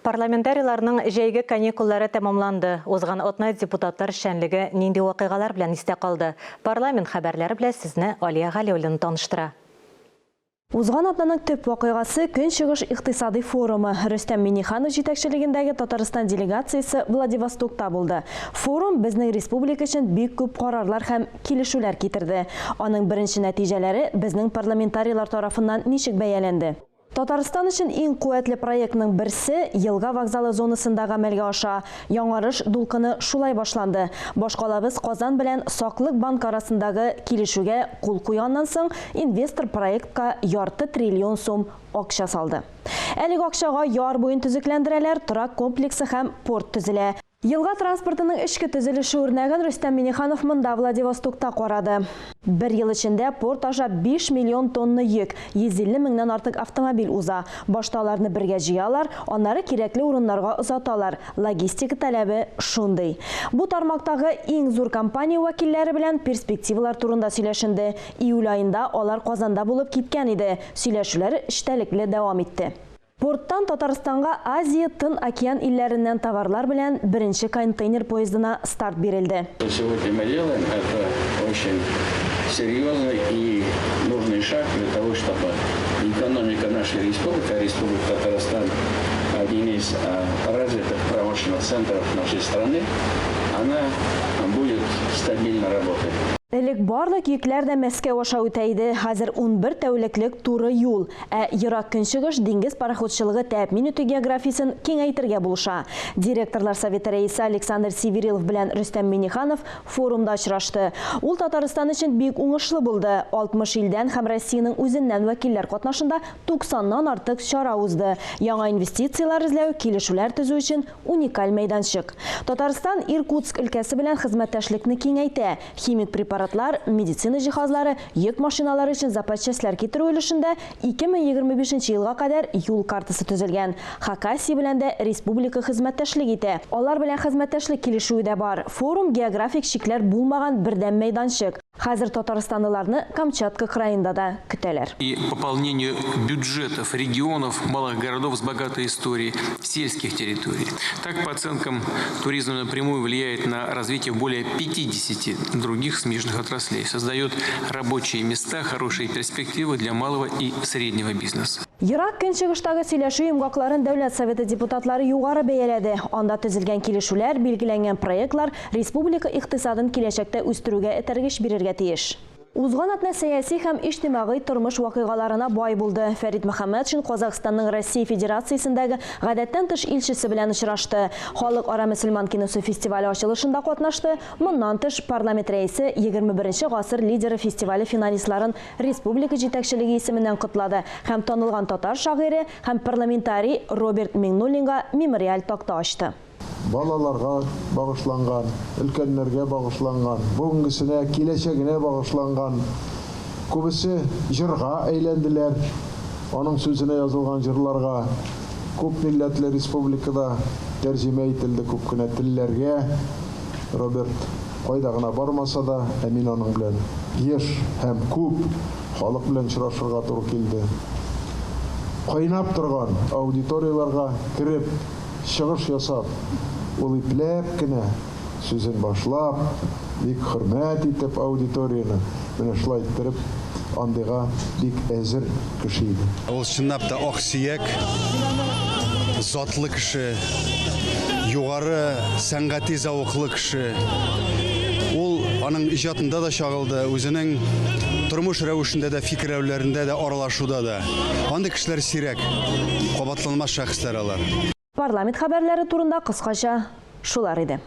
Парламентарийларның җәйге каникуллары тәмамланды. Узган атна депутатлар эшчәнлеге нинди вакыйгалар белән истә калды? Парламент хәбәрләре белән сезне Алия Галиуллина таныштыра. Узган атнаның төп вакыйгасы, Көнчыгыш икътисадый форумы. Рөстәм Миңнеханов җитәкчелегендәге Татарстан делегациясе Владивостокта булды. Форум безнең республика өчен бик күп карарлар һәм килешүләр китерде. Аның беренче нәтиҗәләре безнең парламентарийлар тарафыннан ничек бәяләнде? Татарстан өчен иң куәтле проектның берсе Елга вокзалы зонасында гамәлгә аша. Яңарыш дулкыны шулай башланды. Башкалабыз Казан белән Саклык банкы арасындагы килешүгә кул куйганнан соң, инвестор проектка ярты триллион сум акча салды. Әлеге акчага яр буен төзекләндерәләр, торак комплексы һәм порт төзелә. Елга транспортының эчке төзелеше үрнәген Рөстәм Миңнеханов монда, Владивостокта карады. Бер ел эчендә порт аша 5 миллион тонна йөк, 150 меңнән артык автомобиль уза. Башта аларны бергә җыялар, аннары кирәкле урыннарга озаталар. Логистика таләбе шундый. Бу тармактагы иң зур компания вәкилләре белән перспективалар турында сөйләшенде. Июль аенда алар Казанда булып киткән иде. Сөйләшүләр эчтәлекле дәвам итте. Порттан Татарстанга Азия-Тын океан илләреннән товарлар белән беренче контейнер поездына старт бирелде. Что сегодня мы делаем, это очень серьезный и нужный шаг для того, чтобы экономика нашей республики, а Республика Татарстан один из развитых промышленных центров нашей страны, она будет стабильно работать. Элек барлык йөкләр дә Мәскәү аша үтә иде, хәзер 11 тәүлеклек туры юл. Ә Ерак Көнчыгыш диңгез пароходчылыгы тәэмин итү географиясен киңәйтергә булыша. Директорлар советы рәисе Александр Северилов белән Рөстәм Миңнеханов форумда очрашты. Ул Татарстан өчен бик уңышлы булды. 60 илдән һәм Россиянең үзеннән вәкилләр катнашында 90 нан артык чара узды. Яңа инвестицияләр эзләү, килешүләр төзү өчен уникаль мәйданчык. Татарстан Иркутск өлкәсе белән хезмәттәшлекне киңәйтә. Химик препаратлар, медицина җиһазлары, йөк машиналары өчен запас частьләр китерү өлешендә 2025 нче елга кадәр юл картасы төзелгән. Хакасия белән дә республика хезмәттәшлек итә. Алар белән хезмәттәшлек килешүе дә бар. Форум, географик чикләр булмаган бердәм мәйданчык. Хәзер татарстанлыларны Камчатка краенда да көтәләр. И пополнению бюджетов регионов, малых городов с богатой историей, сельских территорий. Так, по оценкам, туризм напрямую влияет на развитие более 50 других смежных отраслей, создает рабочие места, хорошие перспективы для малого и среднего бизнеса. Ерак Көнчыгыштагы сөйләшү йомгакларын Дәүләт Советы депутатлары югары бәяләде. Анда төзелгән килешүләр, билгеләнгән проектлар республика икътисадын киләчәктә үстерүгә этәргеч бирергә тиеш. Узган атна сәяси һәм иҗтимагый тормыш вакыйгаларына бай булды. Фәрит Мөхәммәтшин Казахстанның Россия Федерациясендәге Гадәттән тыш илчесе белән очрашты. Халыкара мөселман киносы фестивале ачылышында катнашты. Моннан тыш, парламент рәисе 21 гасыр лидеры фестивале финалистларын республика җитәкчелеге исеменнән котлады һәм танылган татар шагыйре һәм парламентарий Роберт Миңнуллинга мемориаль такта ачты. Балаларга багышланган, өлкәннәргә багышланган, бүгенгесенә, киләчәгенә багышланган. Күбесе җырга әйләнделәр, аның сүзенә язылган җырларга. Күп милләтле республикада тәрҗемә ителде күп кенә телләргә. Роберт кайда гына бармаса да, ә мин аның белән еш һәм күп халык белән очрашырга туры килде. Кайнап торган аудиторияләргә кереп, чыгыш ясап, ул ипләп кенә сүзен башлап, бик хөрмәт итеп аудиторияне, менә шулай иттереп, андыйга бик әзер кеше иде. Ул чынлап та аксөяк, затлы кеше, югары сәнгати зәвыклы кеше. Ул аның иҗатында да чагылды, үзенең тормыш рәвешендә дә, фикерләүләрендә дә, аралашуда да. Андый кешеләр сирәк, кабатланмас шәхесләр алар. Парламент хәбәрләре турында кыскача шулар иде.